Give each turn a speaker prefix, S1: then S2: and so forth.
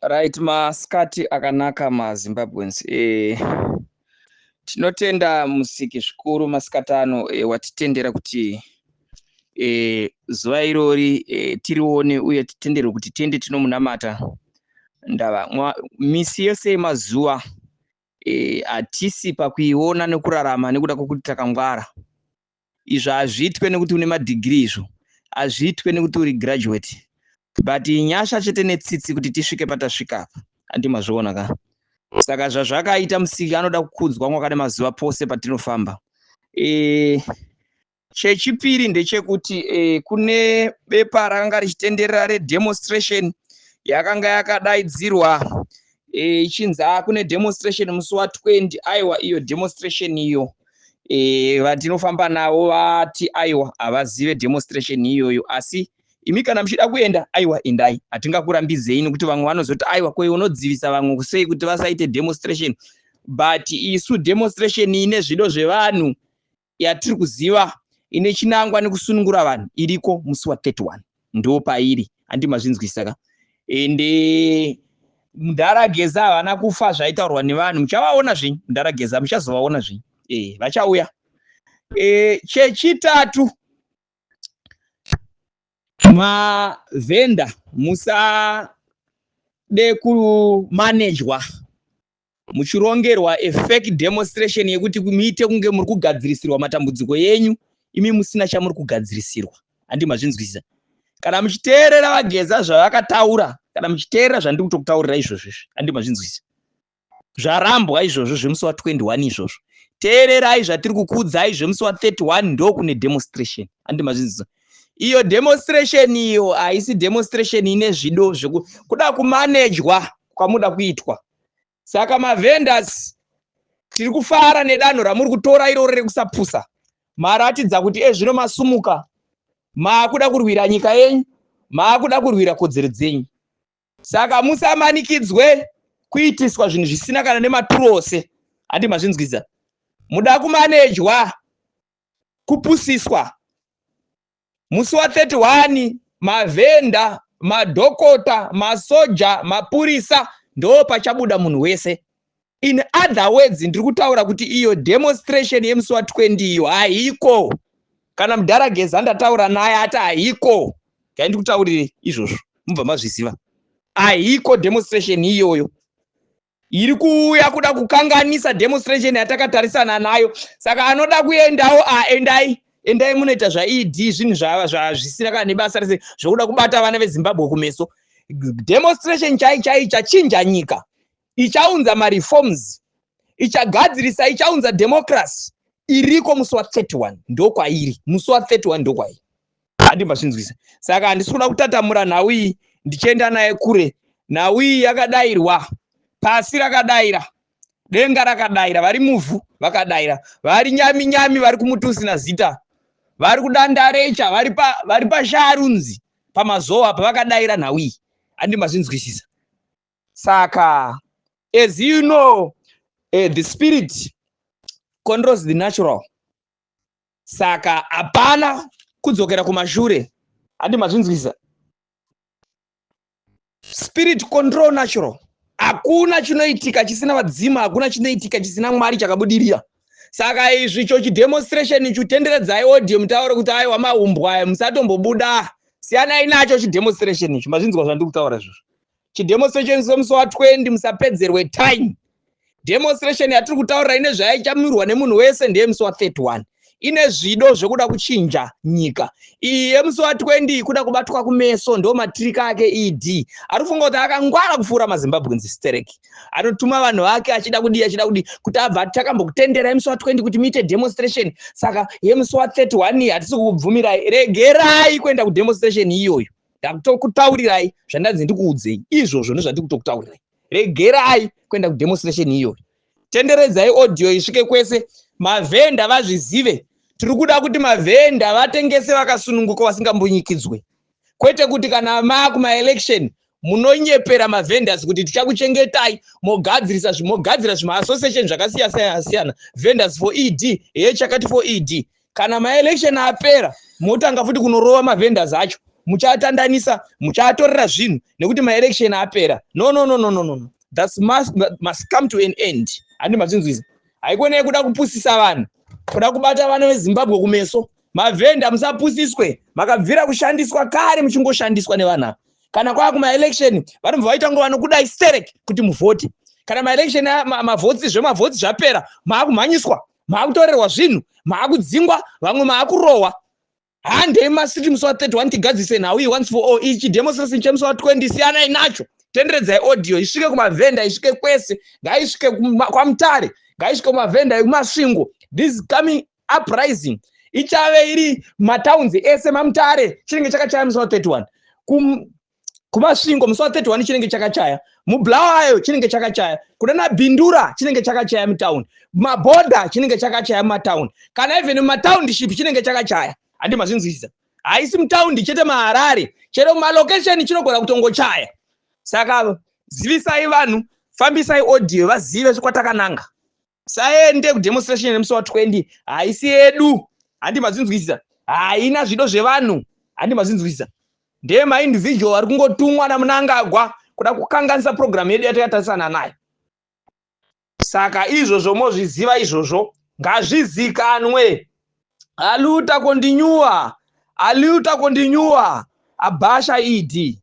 S1: Right, masikati akanaka maZimbabweans. Tinotenda Musiki zvikuru masikati ano watitendera kuti zuva irori tirione uye titenderwe kuti tiende tinomunamata. Ndava misi yese yemazuva hatisi pakuiona nekurarama nekuda kwekuti takangwara. Izvo hazviitwe nekuti une madhigiri, izvo hazviitwe nekuti uri graduate, but nyasha chete netsitsi kuti tisvike patasvika apa. Handi mazviona ka? Saka zvazvakaita, Musiki anoda kukudzwa mwaka nemazuva pose patinofamba. Chechipiri ndechekuti kune bepa rakanga richitenderera redemonstration yakanga yakadaidzirwa ichinzi kune demonstration musi wa20. Aiwa, iyo demonstration iyo, vatinofamba navo vati aiwa, havazive demonstration iyoyo. Asi imi kana muchida kuenda, aiwa, endai, hatingakurambidzei, nekuti vamwe vanozoti, "Aiwa, koi unodzivisa vamwe sei kuti vasaite demonstration?" But isu demonstration ine zvido zvevanhu yatiri kuziva, ine chinangwa nekusunungura vanhu, iriko musi wa31, ndo pairi. Handi mazvinzwisa ka? Ende Mudhara Geza havana kufa zvaitaurwa nevanhu. Muchavaona zvenyu Mudhara Geza, muchazovaona zvenyu, vachauya. Chechitatu, mavhenda musade kumanejwa muchirongerwa a fake demonstration yekuti muite kunge muri kugadzirisirwa matambudziko yenyu, imi musina chamuri kugadzirisirwa. Handi mazvinzwisisa? Kana muchiteerera vaGeza zvavakataura, kana muchiteerera zvandiri kutokutaurira izvozvo izvi, handi mazvinzwisisa? Zvarambwa izvozvo zvemusi wa21 izvozvo. Teererai zvatiri kukuudzai zvemusi wa31, ndokune demonstration. Handi mazvinzwisisa? Iyo demonstration iyo haisi demonstration ine zvido zvekuda kumanejwa kwamuda kuitwa. Saka mavendors, tiri kufara nedanho ramuri kutora iroro rekusapusa. Maratidza kuti ezvino masumuka, maakuda kurwira nyika yenyu, maakuda kurwira kodzero dzenyu. Saka musamanikidzwe kuitiswa zvinhu zvisina kana nematuro ose. Handi mazvinzwisa? Muda kumanejwa, kupusiswa. Musi wa31, mavhenda, madhokota, masoja, mapurisa, ndo pachabuda munhu wese. In other words, ndiri kutaura kuti iyo demonstration yemusi wa20 iyo haiko. Kana Mudhara Geza ndataura naye, ati haiko. Gai ndikutaurire izvozvo, mubva mazviziva. Haiko demonstration iyoyo iri kuuya kuda kukanganisa demonstration yatakatarisana nayo. Saka anoda kuendawo, endai, endai munoita zvaED, zvinhu zvisina kana nebasa rese, zvokuda kubata vana veZimbabwe kumeso. Demonstration chai chai ichachinja nyika, ichaunza mareforms, ichagadzirisa, ichaunza democracy, iriko musi wa31. Ndokwairi musi wa31, ndokwairi. Handi mazvinzwisa? Saka handisi kuda kutatamura nhau iyi ndichienda naye kure. Nhau iyi yakadayirwa, pasi rakadayira, denga rakadayira, vari muvhu vakadayira, vari nyami nyami, vari kumuti usina zita, vari kudandarecha, vari pasharunzi pamazowa apa, vakadayira nhau iyi. Handi mazvinzwisisa? Saka as you know, the spirit controls the natural. Saka hapana kudzokera kumashure. Handi mazvinzwisa? Spirit control natural. Hakuna chinoitika chisina vadzima, hakuna chinoitika chisina Mwari chakabudirira. Saka izvi cho chidemonstration ichi, tenderedzai audio mutaure kuti aiwa, mahumbwa aya, musatombobuda, siyanai nacho chidemonstration ichi. Mazvinzwa zvandiri kutaura izvozvo? Chidemonstration semusi wa20, musapedzerwe time. Demonstration yatiri kutaurira ine zvaichamirwa nemunhu wese ndeyemusi wa31, ine zvido zvekuda kuchinja nyika. Iyi yemusi wa20 kuda kubatwa kumeso, ndo matirika ake ED. Ari kufunga kuti akangwara kupfuura maZimbabweans stereki. Anotuma vanhu vake achida kudii, achida kudii, kuti abva takambokutendera yemusi wa20 kuti muite demonstration, saka yemusi wa31 hatisi kukubvumirai. Regerai kuenda kudemonstration iyoyo. Ndakutokutaurirai zvandanzi ndikuudzei izvozvo, ndozvandiri kutokutaurirai. Regerai kuenda kudemonstration iyoyo. Tenderedzai audio isvike kwese, mavhenda vazvizive. Tiri kuda kuti mavhenda vatengese vakasununguka, vasingambunyikidzwe, kwete kuti kana maakumaelection munonyepera mavendors kuti tichakuchengetai, mogadzirisa, mogadzira zvimaassociation zvakasiyana siyana, vendors for ED, ye chakati for ED. Kana maelection apera, motanga futi kunorova mavendors acho. Muchatandanisa, muchatorera zvinhu nekuti maelection apera. No, no, no, no, no, no, that must come to an end. Handi mazvinzwisa? Haikonei kuda kupusisa vanhu, kuda kubata vana veZimbabwe kumeso. Mavhenda, musapusiswe. Makabvira kushandiswa kare, muchingoshandiswa nevanhu ava. Kana kwava kumaelection, vanobva vaita ngo vanokudai sterek kuti muvhoti. Kana maelection, mavhotsi, zvemavhotsi zvapera, maakumhanyiswa, maakutorerwa zvinhu, maakudzingwa vamwe, maakurohwa. Handei masiti musi wa31, tigadzise nhau iyi once for all. Ichi demonstration chemusi wa20, siyanai nacho. Tenderedzai audio isvike kumavhenda, isvike kwese, ngaisvike kwaMutare, ngaisvike kumavhenda ekuMasvingo. This coming uprising ichave iri matowns ese. MaMutare chinenge chakachaya musi wa31, kuMasvingo musi wa31 chinenge chakachaya, muBulawayo chinenge chakachaya, kuna naBindura chinenge chakachaya, mutauni mabhodha chinenge chakachaya, mumatauni kana even mumatownship chinenge chakachaya. Handi mazvinzwisisa? Haisi mutaundi chete, maHarare chero mumalocation chinogona kutongochaya. Saka zivisai vanhu, fambisai audio, vazive kwatakananga. Saende kudemonstration yemusi wa20, haisi yedu. Handi mazvinzwisisa? Haina zvido zvevanhu. Handi mazvinzwisisa? Ndeye maindividual ari kungotumwa naMunangagwa kuda kukanganisa programu yedu yatakatarisana nayo. Saka izvozvo mozviziva, izvozvo ngazvizikanwe. A luta continua, a luta continua. Abaixo ED.